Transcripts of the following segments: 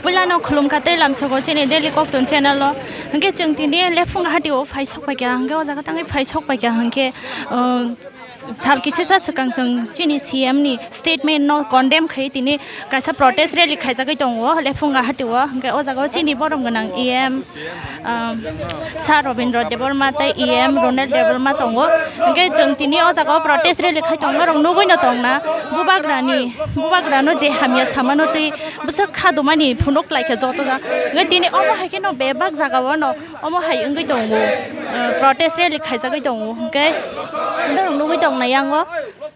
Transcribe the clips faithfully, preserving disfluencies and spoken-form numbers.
Puila no khulumkha tei lamsogo chini Daily Koktun channel o. Hwnkhe chwng tini Lephunga Hati o phai sok paikha, hwnkhe o jaga tangwi phai sok paikha, hwnkhe, uh, sal kisisa swkang chwng chini C M ni statement no condemn khai tini kaisa protest rally khaijagwi tongo Lephunga Hati o, hwnkhe o jaga o chini borom gwnang E M, um, Sir Robindra Debbarma tei E M Ronel Debbarma tongo. Hwnkhe chwng tini o jaga o protest rally khai tongma rok nugwi no tongna. Bubagrani, bubagrano je hamya samano twi bwswk kha dumani phunuk lai khe joto ja. Hwnkhe tini omo hai khe no bebak jaga o no omo hai wngwi tongo. Uh, protest rally khaijagwi tongo. Hwnkhe norok nugwi tongna yango.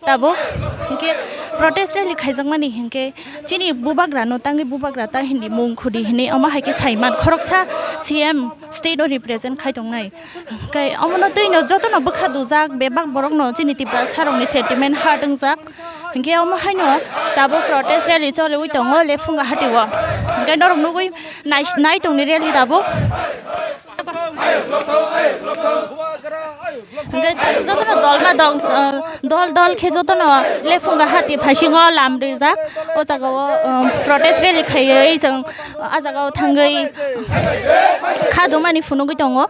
Tabuk hinkhe protest rally khaijakmani hinkhe chini bubagrano tangwi bubagra ta hindi mung khudi hinwi omo hai khe saiman khoroksa C M state o represent khai tongnai. Hinkhe omono twino jotono bwkha dujak bebak borokno chini Tiprasa rokni sentiment hurt wngjak. Hinkhe omo haino tabuk protest rally choliwi tongo Lephunga Hati o. Hinkhe norok nugwi nai, nai tongni rally tabuk. Hwnkhe jotono dol ma dol, uh, dol dol khe jotono Lephunga Hati phaisingo lam rijak. O jaga o, um, protest rally khaiwi chwng a jaga o thangwi kha dumani phunugwi tongo.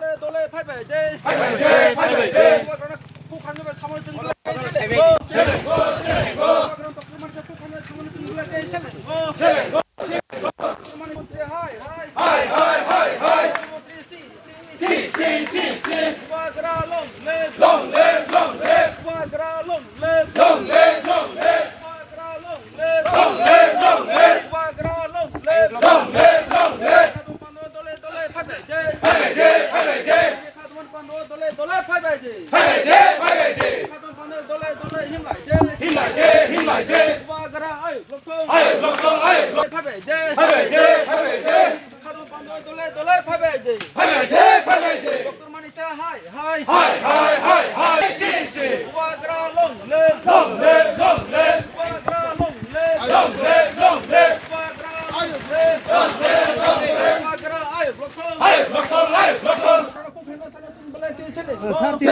Bubagra long live! Long live, long live! Bubagra long live! Long live, long live! Bubagra long live! Long live, long live! Bubagra long live! Long live, long live! Khadum pando dole dole phaibai de! Phaibai de, phaibai de! Khadum pando dole dole phaibai de! Phaibai de, phaibai de! Khadum pando dole dole himlai de! Himlai de, himlai de! Bubagra ayuk lokthong! Ayuk lokthong, ayuk lokthong! Phaibai de! Phaibai de, phaibai de! Khadum pando dole dole phaibai de. Phaibai de, phaibai de. Doctor Manik Saha hai hai. Hai hai hai hai. Chin chin. Bubagra long live. Long live, long live. Bubagra long live. Long live, long live. Bubagra long live. Long live, long live. Bubagra ayuk lokthong. Ayuk lokthong, ayuk lokthong. Sir, tini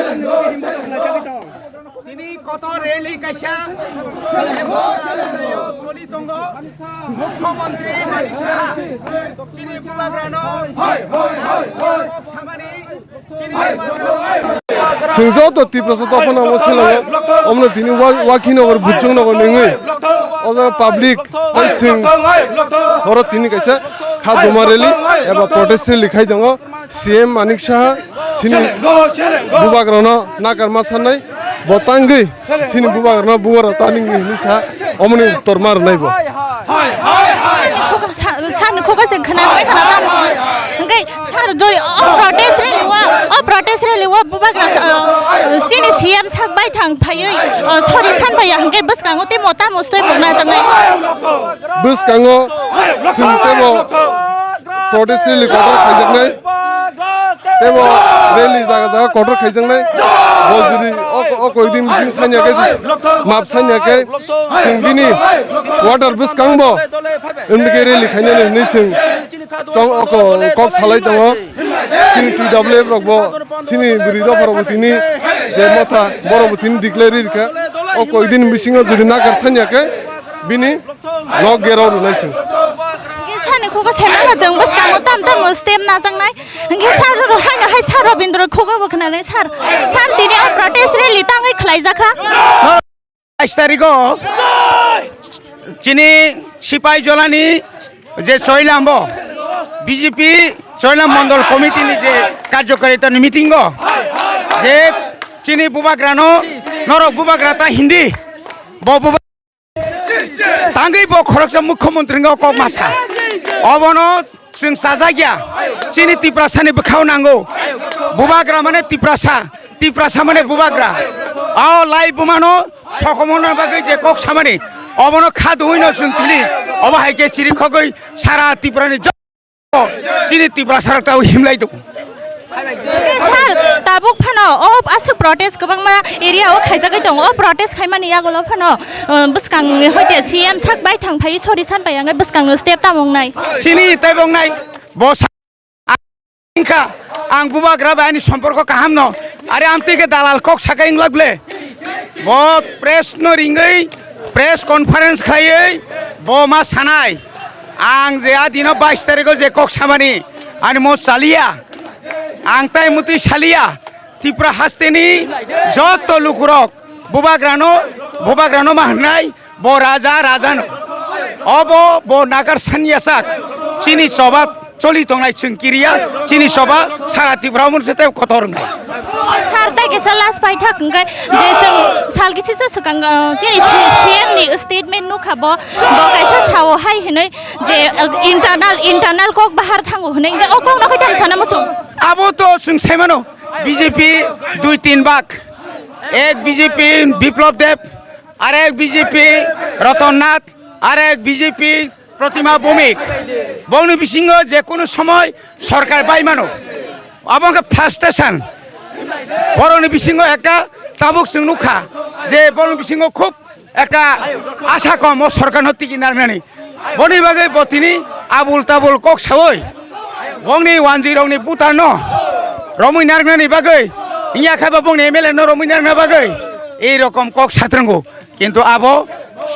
Tini kotor rally kaisa choli tongo. Mukhyamantri Manik Saha chini bubagrano kok samani chini bubagrano. Chwng joto Tiprasa dophano omo selango, omono tini wa-, Wakhinagar, Bujongnagar nungwi o jaga public tei chwng oro tini kaisa kha duma rally eba protest rally khai tongo. C M Manik Saha chini bubagrano nakarma sanai, bo tangwi chini bubagrano bubagra taning hinwi sa omoni torma rwnai bo. Hai, hai, hai, hai. Sir ni khuga se khna bai khna tam. Hwnkhe sir jori o protest rally o, o protest rally o bubagra sa, uh, chini C M sak bai thang phaiwi, uh, sorry san phaiya hwnkhe bwskango tei mota mostoi mokna janai. Bwskango chwng teibo protest rally kotor khaijaknai. Teibo rally jaga jaga kotor khaijaknai. Bo jodi o, o koidin bising sanya khe, map sanya khe, chwng bini water bwskango M D K rally khainani hinwi chwng chong o ko-, kok salai tongo. Chini T W F rokbo, chini bwrwi dopha rokbo tini je motha, borokbo tini declare rikha. O koidin bisingo jodi nakar sanya khe, bini nok gerao rwnai chwng. Hwnkhe sani khugo saimango chwng bwskango tam tamo step najaknai. Hwnkhe sir rok haino hai sir Robindra khugo bo khwnanai sir. Sir tini o protest rally tangwi khlaijakha. Bais tarikho chini Sipai Jolani je Choilambo B J P Choilam Mondol Committee ni je karjokaritani meeting o je chini bubagrano norok bubagra ta hindi bo bubagra Tangwi bo khoroksa mukhyamantri wngkha o kok masa. Obono chwng chajakya. Chini Tiprasani bwkhao nango. Bubagra mane Tiprasa, Tiprasa mane bubagra. Ao lai bumano sokomorna bagwi je kok samani. Obono kha duhwino chwng tini. Obo hai khe chirikhogwi sara Tiprani Chini Tiprasa rok tabuk himlai tongo. Sir, tabuk phano o aswk protest kwbangma area o khaijagwi tongo. O protest khaimani yagulo phano, uh, bwskangni hoite C M sak bai thang phai sori san bai ang bwskangno step tamo wngnai. Chini teibo wngnai bo sa-, wngkha ang bubagra bai ani somporko kaham no. Are amtwi khe dalal kok sakai wngla ble. Bo press no ringwi press conference khlaiwi bo ma sanai. Ang je a dino bais tarikh o je kok samani, ani mo saliya, ang tai mutwi saliya, Tripura hasteni joto lukurok bubagrano, bubagrano ma hwnnai, bo raja, rajano. Obo bo nagar sanya sak, chini choba choli tongnai chwng kiriya, chini choba sara Tripura omo se tei kotor wngnai. Sir, tai kaisa last paithak hwnkhe je chwng sal kisi se swkang, uh, chini C-, C M ni statement nukha bo, bo kaisa sao hai hinwi je, uh, internal, internal kok bahar thango hinwi hwnkhe o kokno khe tang sana muchung. Abo to chwng saimano B J P dui tin bak, ek B J P Biplab Deb, arek B J P Ratan Nath, arek B J P Protima Bhowmik, bongni bisingo je kunu somoy sorkar bai mano. Abo wngkha frustration. Borokni bisingo ekta tabuk chwng nukha je borokni bisingo khub ekta asa kom o sorkarno tiki narnani. Boni bagwi bo tini abul tabul kok sawi bongni wanjwi rokni butarno romwi narnani bagwi, wngya khe bo bongni M L A no romwi narna bagwi ei rokom kok satrango. Kintu abo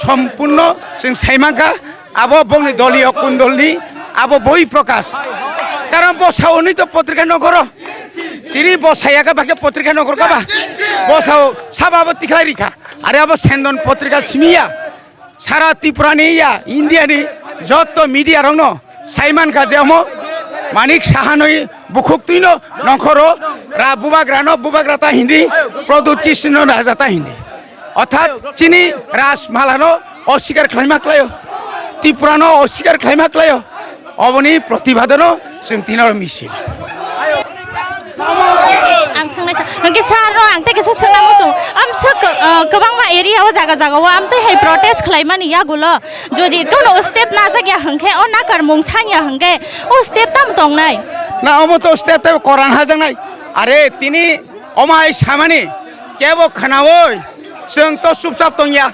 sompurno chwng sai mankha, abo bongni doliyo kundolni abo boi prokash. Karon bo saonwi to potrika nogoro. Tini bo saya kha bakhe potrika nogor kha ba. Bo sao saba abo tikhlai rikha. Are abo sendon potrika simiya. Sara Tripura ni ya, India ni jotto media rokno sai mankha je omo Manik Sahanoi bukhuk twino nongkhoro ra bubagrano bubagra ta hindi, Pradyut Kishno raja ta hindi. Orthat chini Rajmalano osikar khlaima klaio, Tripurano osikar khlaima klaio, oboni protibadano chwng tinaro misil. Ang swngnai sa, hwnkhe sir no ang tei kisa swngna muchung, am swk, uh, kwbangma area o jaga jaga o am tei hai protest khlaimani yagulo, jodi kono step najak ya hwnkhe, o nakarmung sanya hwnkhe, o step tam tongnai? Na, omo to step tei koran hajaknai. Are tini omo hai samani kebo khnaui chwng to chupchap tongya.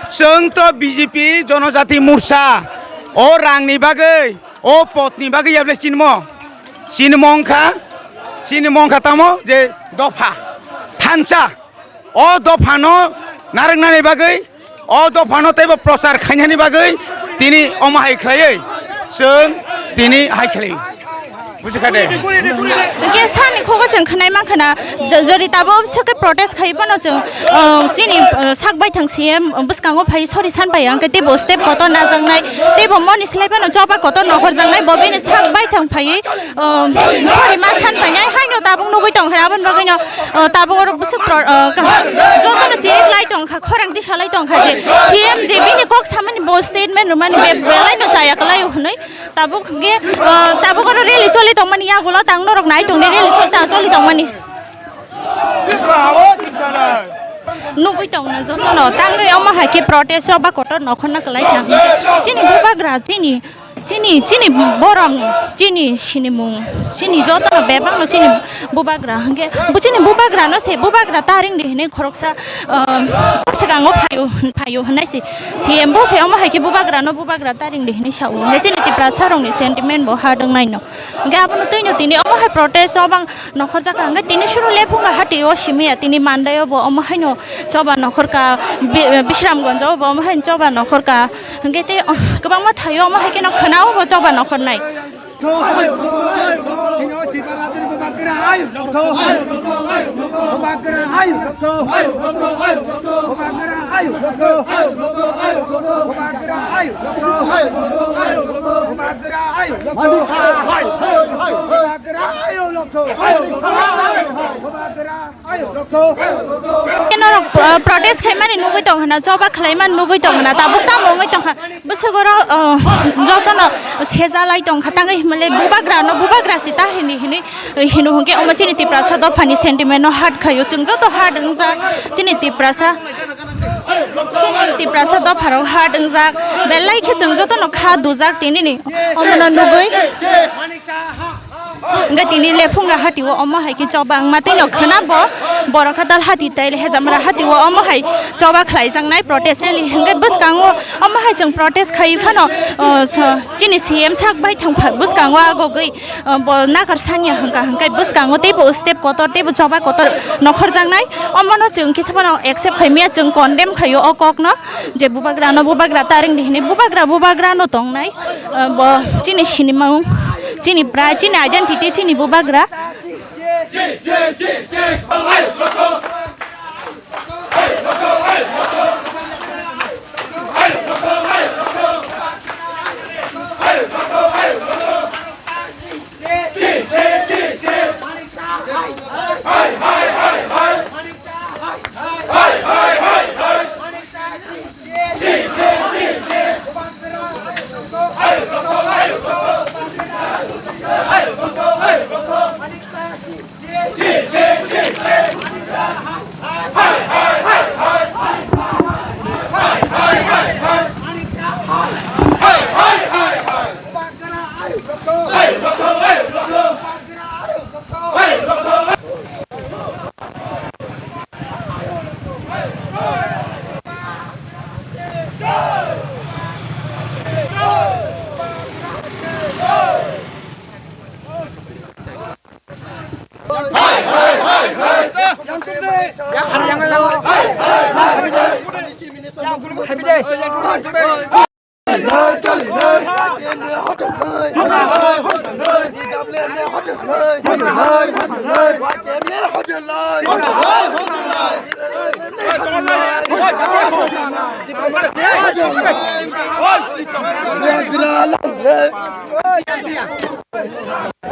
Chwng to B J P Jonojati Morcha o rangni bagwi, o podni bagwi yable chinmo. Chinmo wngkha, chinmo wngkha tamo je dopha, thansa. O dophano narwknani bagwi, o dophano teibo prochar khainani bagwi tini omo hai khlaiwi chwng tini hai khlaiwi. Bujikha de? Hwnkhe sani khugo chwng khwnai mankha na, jo-, jori tabuk swkhe protest khai phano chwng, uh, chini, uh, sak baithang C M bwskango phai sori san pai, hwnkhe teibo step kotor najaknai, teibo moni slai phano choba kotor nohorjaknai, bo bini sak baithang phaiwi, um, sori ma san painai, haino tabuk nugui tongkha, aboni bagwino, uh, tabuk oro bwswk pro-, uh, ka-, jotono chiriklai tongkha, khorang tisalai tongkha je C M je bini kok samani bo statement rwmani be-, belaino chaya kwlaio hwnwi. Tabuk hwnkhe, ah, tabuk oro rally choli tongmani yagulo tang norok nai tongdi rally choli tong, choli tongmani. Nugui tongno jotono tangwi omo hai khe protest o ba kotor nokhorna kwlai thang. Chini bubagra, chini, chini, chini borok, chini sinimung, chini jotono bebakno chini bubagra hwnkhe, bo chini bubagrano se bubagra ta ringdi hinwi khoroksa, ah, swkango phaio, phaio hwnwi se. C M bo se omo hai khe bubagrano bubagra ta ringdi hinwi sao. Hwnkhe chini Tiprasa rokni sentiment bo ha dwngnaino. Hwnkhe abono twino tini omo hai protest o bang nokhorjak kha. Hwnkhe tini suru lephunga hati o simi ya, tini Monday o bo omo haino choba nokhorkha, Bi-, Bisramganj o bo omo haino choba nokhorkha. Hwnkhe tei, oh, kwbangma thaio omo hai kheno khwnao bo choba nokhornai. Norok, uh, protest khaimani nugui tong hwna, choba khlaimani nugui tong hwna, tabuk tamo wngwi tongkha. Bwswk oro, uh, jotono sejalai tongkha, tangwi himle bubagrano bubagra si ta hini hini hino hwnkhe omo chini Tiprasa dophani sentiment no hurt khaio, chwng joto hurt wngjak chini Tiprasa, Tiprasa dopharok hurt wngjak, belai khe chwng jotono kha dujak tinini omono nugui. Hwnkhe tini lephunga hatio omo hai khe choba wngma tei no khwna bo. Borok khatal hati tai le hejamra hati o omo hai choba khlaijaknai protest rally hwnkhe bwskango omo hai chwng protest khai phano, o, so, chini C M sak bai thangpha bwskango agogwi, o, bo nakar sanya hwnkha hwnkhe bwskango teibo step kotor teibo choba kotor nokhorjaknai. Omono chwng kisa phano accept khaimya, chwng condemn khaio o kokno je bubagrano bubagra ta rwngdi hwnwi bubagra bubagrano tongnai, o, bo chini sinimung, chini pride, chini identity, chini bubagra.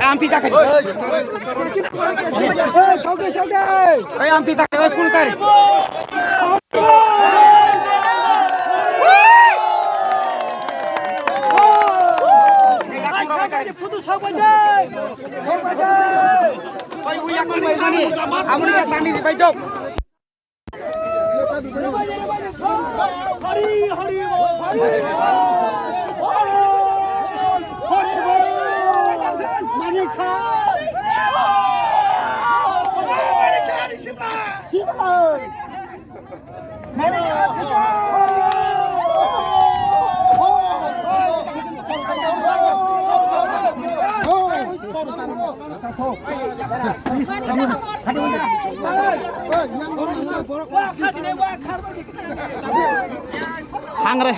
Amtwi ta kari. Sokde, sokde. Ei, amtwi ta kari, ei, kul kari. Oi, uya kul bai mani. Amri ya tani di bai dok. Hangre.